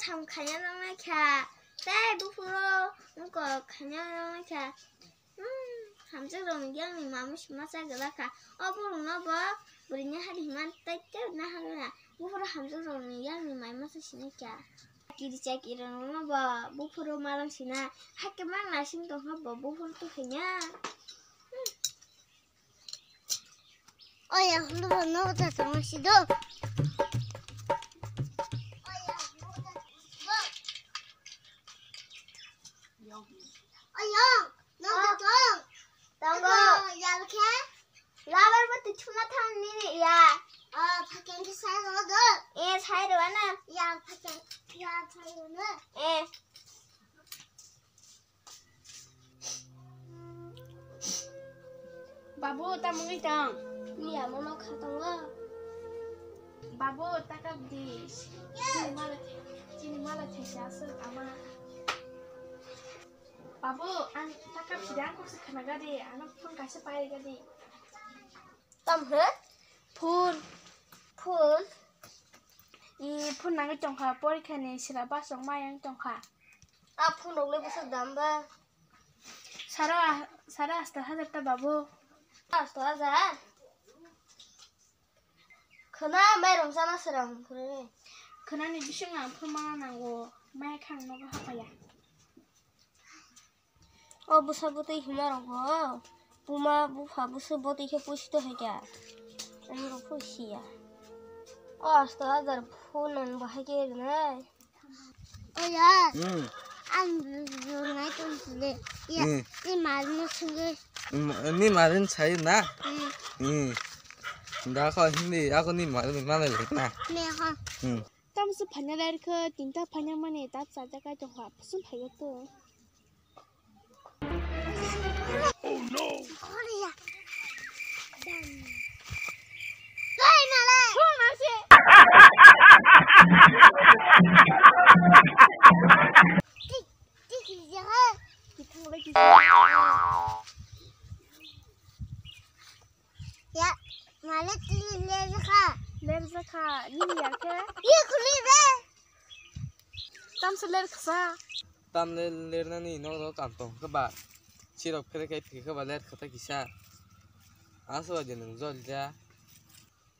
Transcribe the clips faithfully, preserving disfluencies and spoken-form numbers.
Tham khaina nang nai kha. Tei buphuru wngkok khaina nang nai kha. Hmm, hamjak rokni yang ni mama sima cha gela kha. O borok no bo bwrwi ni hari hima tai te na ha na. Buphuru hamjak rokni yang ni mai masa sinai kha. Kiri cha kiri rok no bo buphuru malang sina. Hakhe mang nasing tong kha bo buphuru tu khaina. Oya, hwnba no ta tong si do. Oya, no ta tong. Tongo. Yal khe. Labar bo tu chuna thang ni ya. Ah, phaken ke sai ro do. Eh, sai ro na. Ya, phaken, ya, sai ro na. Eh. Babu, tamo wngwi tong? Ni amo nokha tongo. Babu, taka di. Chini mala, chini mala thaisa aswk ama. Babu, ang taka pida ang kokse khna gadi, ano phone kaisa pai gadi. Tam he? Phone. Phone? I phone nangwi tongkha, porikha ni syllabus rok mayang tongkha. A phone rok le bwswk dam ba? Sara, sara asto hajar ta babu. Asto hajar? Khwna mairum chana swrang khwrwi. Khwnani bising ang phone ma nango, mai khang nogo hapaya. O bwsa bwtwi hima rok bo buma bupha bwswk bwtwi khe pusi to hai kha. Ani rok pusi ya. O asto hajar phone nang bahai khe rinai. O ya. Hmm. Ang rwnai tong sile. Ya, hmm. Ni mal mo sile. Ni mal ni sai na. Hmm. Hmm. Da ko hindi ako ni mal ni mal na. Me ha. Hmm. Tamsa phanya ler khe tinta phanya mani ta cha ja kai tong ha. Sum phai to. Ya, malik lerjakha. Lerjakha, nini ya khe? Ye khuli be. Tamsa ler khasa. Tam le lernani nok rok kam tong khe ba. Sirok phere kai phi khe ba ler khata kisa. Aso ba de nung jol ja.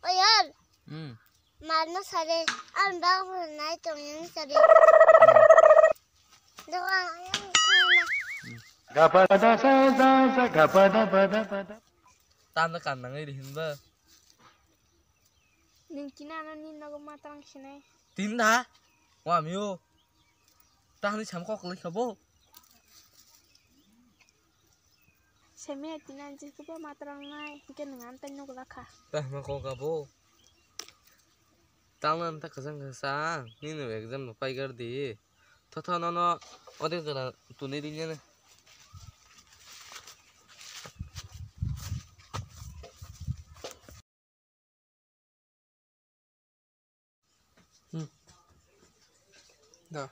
Oyol. Hmm. Malno sare, ang bak nai tong yang sare. Doka. Gapada sa sa sa gapada pada pada. Tam na kam nang iri hin ba. Ning kina no ni nogo matrang sinai. Tin da? Wa mi o. Tahni sam kok le khabo. Seme tina jikuba matrang nai, hingke nang antai nugla kha. Tahma kok abo. Tang anta kasang kasang, nini exam no pai gar di. Tho tho no no, ode jora tuni di ne. Hmm. Da.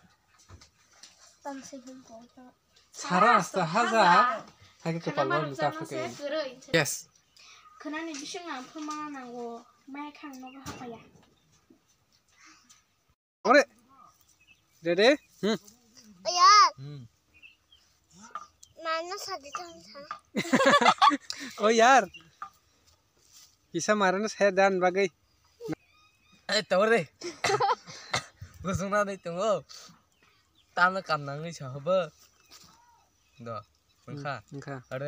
Tamsai hum pon ta. Sara asta haja. Hage kapal lo muta phake. Yes. Khwnani bising ang phuma nango. Mai khang nogo hapaya. Ore. Dede. Hmm. Oya. Hmm. Mano sadi tong sa. O yar. Kisa marano saya dan bagai. Eh, tawar deh. Gusung na deh tunggu. Tama kam nangni sahobo. Do. Engkha. Engkha. Are.